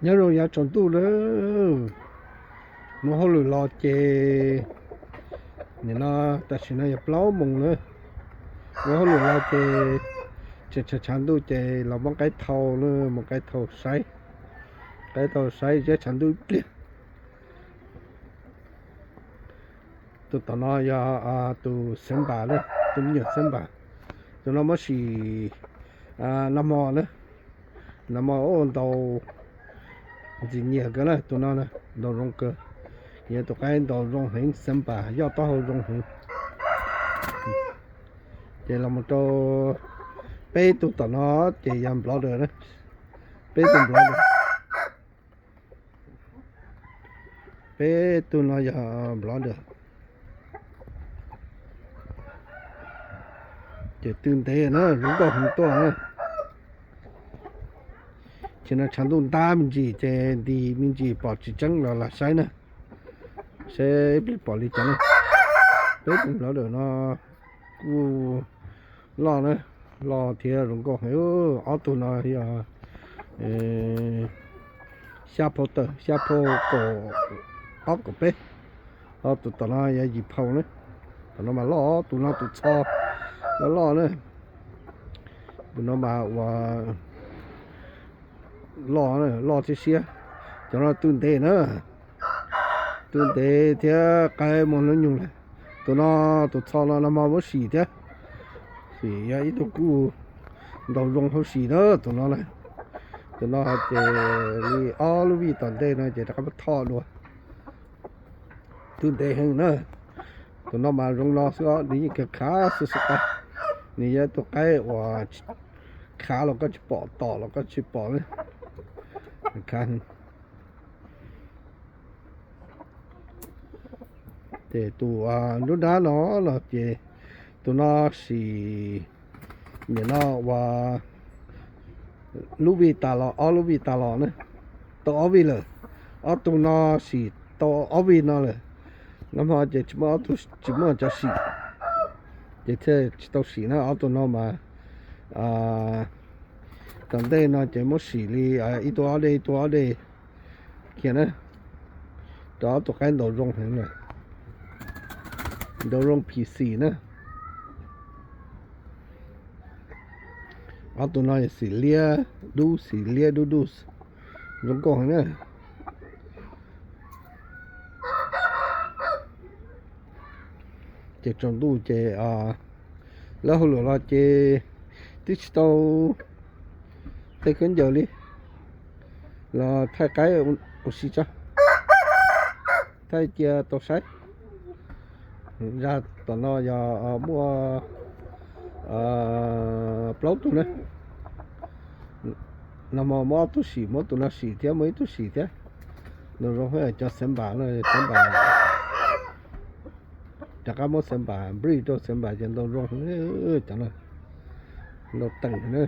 Nyob zoo yav tsaus ntuj na, muaj hauj lwm los ces, nim no tam sim no yog plaub moos na, muaj hauj lwm los ces tseem tshav tshav ntuj ces los muab qaib thau na, muab qaib thau saib, qaib thau saib ziab tshav ntuj ib pliag. Tus tom no yog tus xeev npas na, tus me nyuam xeev npas. Tus no muab sim nag hmo na, nag hmo ntaus ntxim nyiam kawg na, tus no ntaus zoo kawg. Yog tus qaib ntaus zoo heev, xeev npas yoj taub hau zoo heev. Ces los mus rau peb tug tom no ces yog nplov daws na, peb tug nplov daws. Peb tug no yog nplov daws. Ces tw ntev na, zoo nkauj heev tuaj na. Ces no tshav ntuj ntab me ntsis ces nti me ntsis pom tsis tseeb los lam saib na, saib pom li cas na. Peb tug nplov daws no kuj loj na, loj thiab zoo nkauj heev. Ob tug no yog xya phau tawm, xya phau kaum ob kaum peb, ho tus tom no yog yim phau na. Tom no mas loj, tus no tus txho loj loj na. Tus no mas ua loj, loj thiab siab. Cov no tw ntev na, tw ntev thiab qaib muaj hnub nyoog lawm. Tus no, tus txho no nag hmo muab sim thiab, sim yog ib tug kuj ntaus zoo hauv sim na tus no na. Tus no ces li ob lub vij tom ntej no ces rov qab muab thoj dua. Tw ntev heev na. Tus no mas zoo no xwb os, nws yeej khav xwb xwb qab. Nws yog tus qaib uas khav los koj tsis pom, tom los koj tsis pom na. Khav heev. Ces tus nruab nrab no los ces tus no sim, nim no ua lub vij tas los, ob lub vij tas los na, tau ob vij lawm. Ob tug no sim tau ob vij no lawm. Nag hmo ces tsis muaj ob tug, tsis muaj cov sim, ces thiaj tsis tau sim na. Ob tug no mas tom ntej no ces muab sim li ib tug ob dej ib tug ob dej kiag na, rau ob tug qaib ntaus zoo heev na, ntaus zoo phim xim na. Ob tug no xim liab dub, xim liab dub dub, zoo nkauj heev na. Ces tsaus ntuj ces lawv hauj lwm los ces twb tsis tau tej khaub ncaws li, los thaij qaib ua si tso, thaij cia tau saib. Zaj tom no yog muaj plaub tug na. Nag hmo muab ob tug sim, muab tus no sim thiab muab ib tug sim thiab. Ntaus zoo heev cov xeev npas no, xeev npas rov qab muab xeev npas nprig rau, xeev npas ces ntaus zoo, cov no ntaus teem na.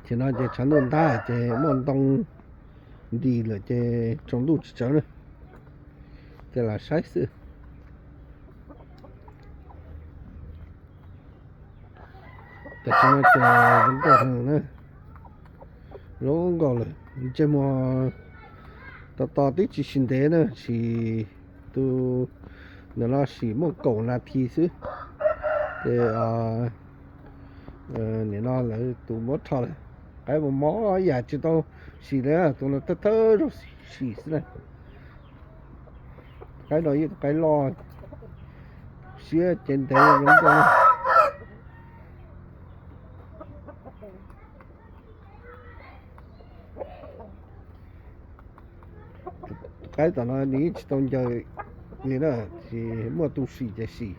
Ces no ces tshav ntuj ntab ces muaj ntoo nti lawm ces tsaus ntuj tsis tsawv na, ces lam saib xwb. Tam sim no ces zoo nkauj heev na, zoo nkauj lawm. Ntsej muag tos tos twb tsis sim ntev na, sim tus ntawm no sim muaj kaum nas this xwb. Ces nim no lawv tus muab rho lawm, qaib mos mos yam tsis tau sim li, tus no thawj thawj zaug sim xwb na. Qaib no yeej tus qaib loj siab cev ntev zoo nkauj na. Tus qaib tom no nws yeej tsis tau ncaws li na, tsis muaj tus sim ces sim.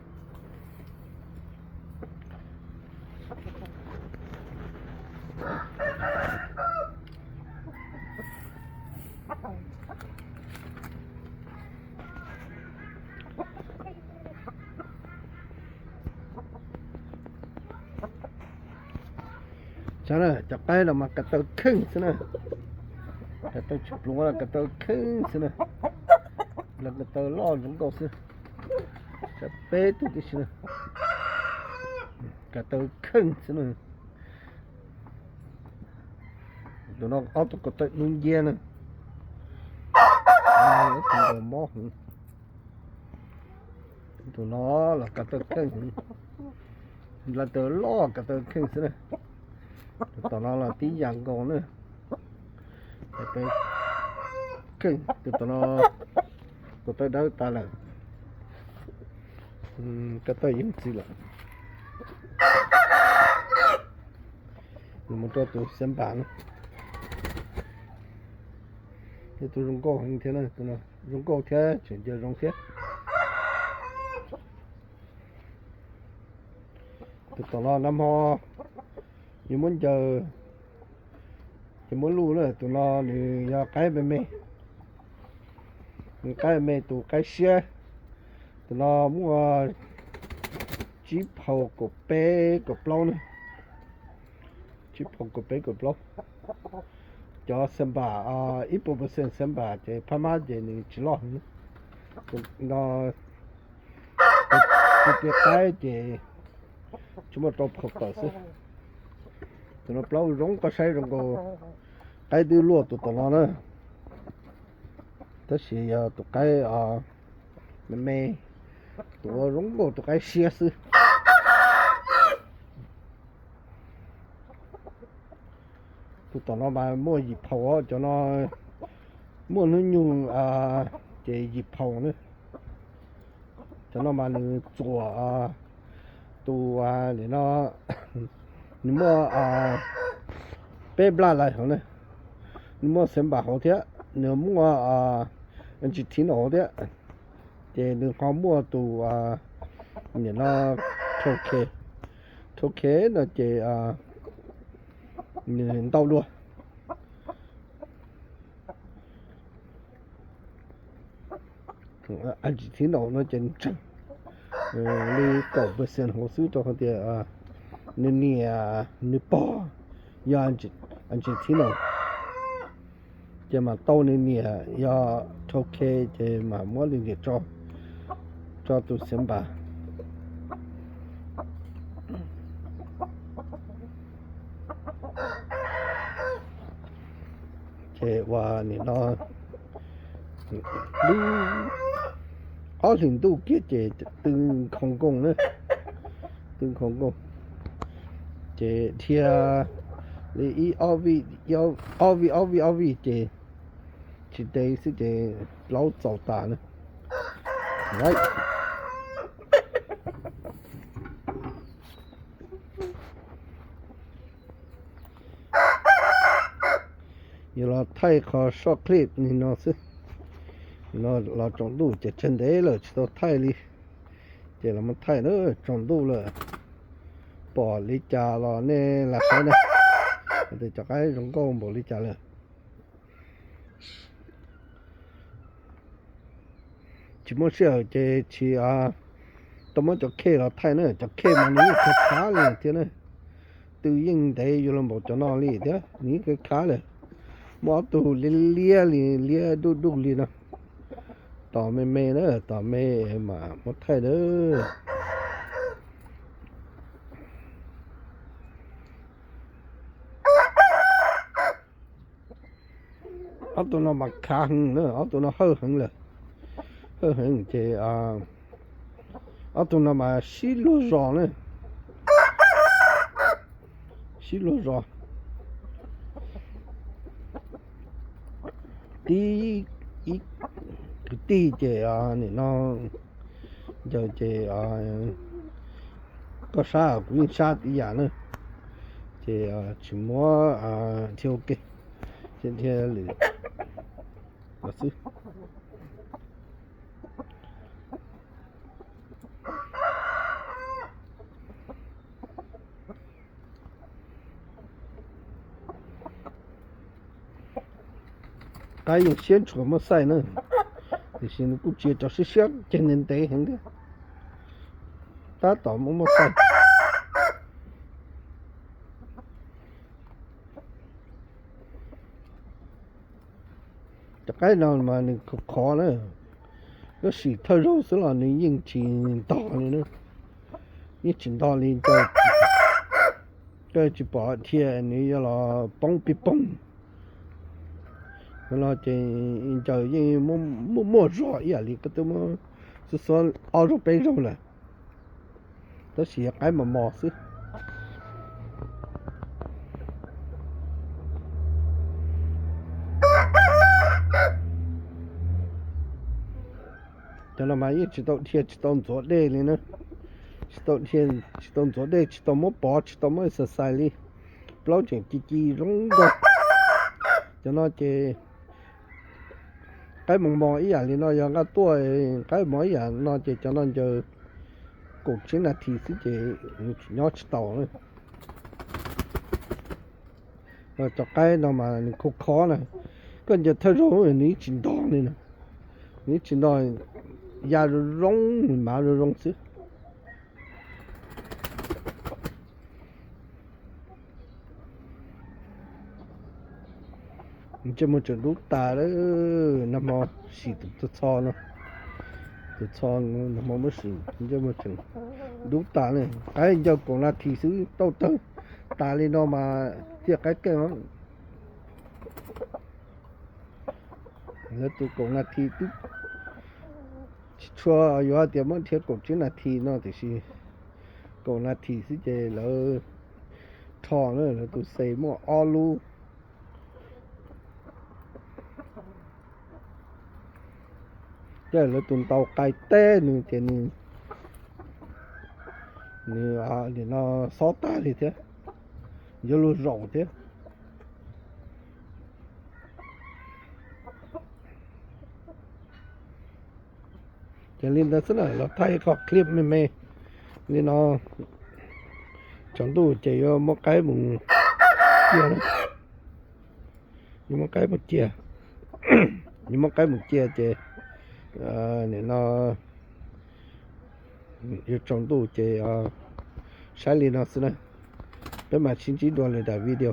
Saib na, cov qaib no mas ko taw kheej xwb na, ko taw tsis pluav, ko taw kheej xwb na, ko taw loj zoo nkauj xwb. Saib peb tug tib si na. Ko taw kheej xwb na. Tus no ob tug ko taw dub nciab na. Tus no mob heev. Tus no los ko taw kheej heev. Nplaj taw loj ko taw kheej xwb na. Tus tom no los tib yam nkaus na. Ko taw kheej, tus tom no ko taw dawb tas lawm. Ko taw yeej txi lawm. Nws mus rau tus xeev npam na. Yog tus zoo nkauj heev thiab na, tus no zoo nkauj thiab tseem ncaws zoo thiab. Tus tom no nag hmo yus muab ncaws, ces muab luj na, tus no nws yog qaib me me, nws qaib me me tus qaib siab. Tus no muaj tsib phaus kaum peb kaum plaub na, tsib phaus kaum peb kaum plaub. Cov xeev npam ib puas percent xeev npam ces phab mab ces nws tsis loj heev. Tus no tus tias qaib ces tsis muaj rau phaum tawm xwb. Tus no plaub zoo koj saib zoo nkaus qaib twb luaj tus tom no na, tab sis yog tus qaib me me, tus ua zoo nkaus tus qaib siab xwb. Tus tom no mas muaj yim phaus, cov no muaj hnub nyoog ces yim phaus na. Cov no mas nws txuam tus, nim no nws muaj peb nplaj lais hauv na, nws muaj xeev npam hauv thiab, nws muaj ntsis thiv no hauv thiab, ces nws ho muaj tus nim no thau khe, thau khe no ces nws ntau dua. Ntsis thiv no no ces nws tseem li kaum percent hauv xwb rau qhov tias nws niam nws pog yog ntsis thiv no, ces mam tau nws niam yog thau khe ces mam muab nws niam tso, tso tus xeev npam. Ces ua nim no lub ob hlis ntuj kiag ces tw nkhoos nkoos na, tw nkhoos nkoos, ces dhia li ib ob vij, ob vij ob vij ob vij ces tsis ntev xwb ces plaub txaus tas na. Yuav los thaij qhov short clip li no xwb. Los tsaus ntuj ces tsawg ntev lawm tsis tau thaij li, ces los mus thaij na, tsaus ntuj lawm. Pom li cas los nej lam saib na, tias cov qaib zoo nkauj npaum li cas lawm. Tsis muaj sij hawm ces tsis tau muab cov khej los thaij na, cov khej mas nws yeej khav khav li thiab na, tw yeej ntev yuav luag npaum cov no li thiab, nws yeej khav khav li. Muaj ob tug liab liab li, liab duj duj li no, tom me me na, tom me mas muab thaij na. Ob tug no mas khav heev na, ob tug no hawj heev lawm, hawj heev ces ob tug no mas sib luag zos na, sib luag zos. Tib ib kwv tij ces nim no ncaws ces koj sab kuv yeej sab tib yam na, ces tsis muab thiab ua ke, ces thiaj lwm los xwb. Qaib yeej siab ntshua muaj xaij na, tiam sis nws kuj tsis yog cov siab siab ceg ntev ntev heev thiab, tab tom muaj muaj xaij. Cov qaib no mas nws khov khov na, tab sis thawj zaug xwb los nws yeej tsis ntog li na, yeej tsis ntog li ncaws Koj tsis pom dhia nws yuav los poob pij poog. No ces ncaws yeej muaj muaj zog ib yam li koj twb muab xuab xuab ob zaug peb zaug lawm, tab sis yog qaib mos mos xwb. Cov no mas yeej tsis tau dhia tsis tau ntxuav dej li na, tsis tau dhia, tsis tau ntxuav dej, tsis tau muab pov, tsis tau muab exercise li, plaub tseem ci ci zoo nkauj. Cov no ces qaib mos mos ib yam li no, yog nqaj tuaj qaib mos ib yam no ces cov no ncaws kaum tsib nas this xwb ces nws nyob tsis tau na. Cov qaib no mas nws khov khov na, koj ncaws thawj zaug nws ib tsis nto li na, nws ib tsis nto, ya zoo zoo, mav zoo zoo xwb. Ntsej muag tseem dub tas lawm, nag hmo sim tus txho no, tus txho nag hmo muab sim ntsej muag tseem dub tas ne. Qaib ncaws kaum nas this xwb tau tawg tas li no mas thiaj qaib keej. Lawv tus kaum nas this twb tsis tshua yuav hais tias muab dhia kaum tsib nas this no tiam sis kaum nas this xwb ces lawv rho na, lawv tus xes muaj ob lub. Ces lawv tus ntaus qais teb nws ces nws, nws nim no xob tag li thiab, yuav luag zaum thiab. Ces li ntawd xwb na, los thaij ib qho clip me me li no. Tsaus ntuj ces yuav muab qaib mus cia, yuav muab qaib mus cia, yuav muab qaib mus cia ces nim no yuav tsaus ntuj ces saib li no xwb na. Peb mam sib ntsib dua lwm daim video.